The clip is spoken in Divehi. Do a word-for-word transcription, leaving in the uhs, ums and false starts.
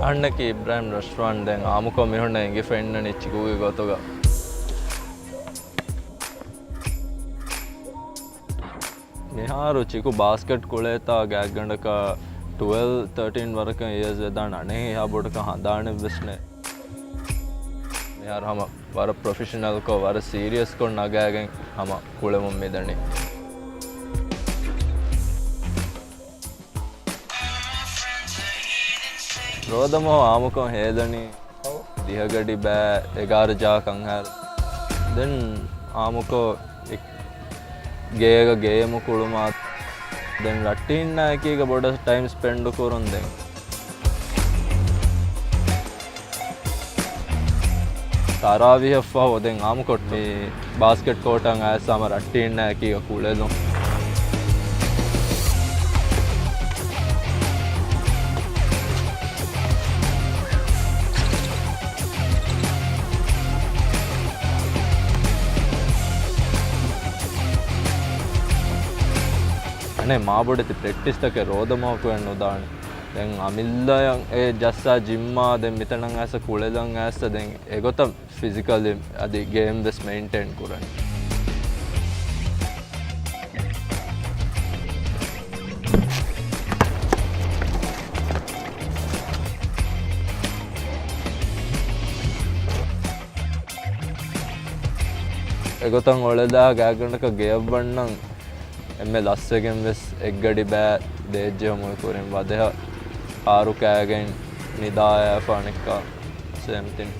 އަންނަކީ އިބްރާހިމް ރަޝްވާން. ދެން އާމުކޮށް މިހުންނަ އިނގިފަ އިންނަނީ ޗިކުގެ ގޮތުގަ. މިހާރު ޗިކު ބާސްކެޓް ކުޅޭތާ ގާތްގަނޑަކަށް ޓުވެލް، ތާޓީން ވަރަކަށް އޭޖް ވެދާނެ. އަނެއް އެހާ ބޮޑަކަށް ހަނދާނެއްވެސް ނެތް. މިހާރު ހަމަ ވަރަށް ޕްރޮފެޝަނަލްކޮށް، ވަރަށް ސީރިއަސްކޮށް ނަގާގެން ހަމަ ކުޅެމުން މިދަނީ. ރޯދަމަހު އާމުކޮށް ހޭލަނީ ދިހަގަޑި ބައި އެގާރަ ޖާ ކަންހާރު. ދެން އާމުކޮށް އެ-، ގޭގަ ގޭމު ކުޅުމާ. ދެން ރައްޓެހިންނާ އެކީގަ ބޮޑަށް ޓައިމް ސްޕެންޑު ކުރުން ދެން. ތަރާވީހަށްފަހު ދެން އާމުކޮށް މި ބާސްކެޓް ކޯޓަށް އައިސް ހަމަ ރައްޓެހިންނާ އެކީގަ ކުޅެލުން. އަނެއް މާބޮޑެތި ޕްރެކްޓިސްތަކެއް ރޯދަމަހަކު ނުދާނެ. ދެން އަމިއްލައަށް އެ ޖައްސާ ޖިއްމާ، ދެން މިތަނަށް އައިސް ކުޅެލަން އައިސް ދެން އެގޮތަށް ފިޒިކަލީ އަދި ގޭމް ވެސް މެއިންޓެއިން ކުރަން. އެގޮތަށް އޮޅެލާ ގާތްގަނޑަކަށް ގެޔަށް ވަންނަން އެންމެ ލަސްވެގެން ވެސް އެއްގަޑި ބައި ދޭއްޖެ ހަމަ ކުރިން ވަދެހަ އާރު ކާގެން ނިދާ އައިފަ އަނެއްކާ ސޭމް ތިން.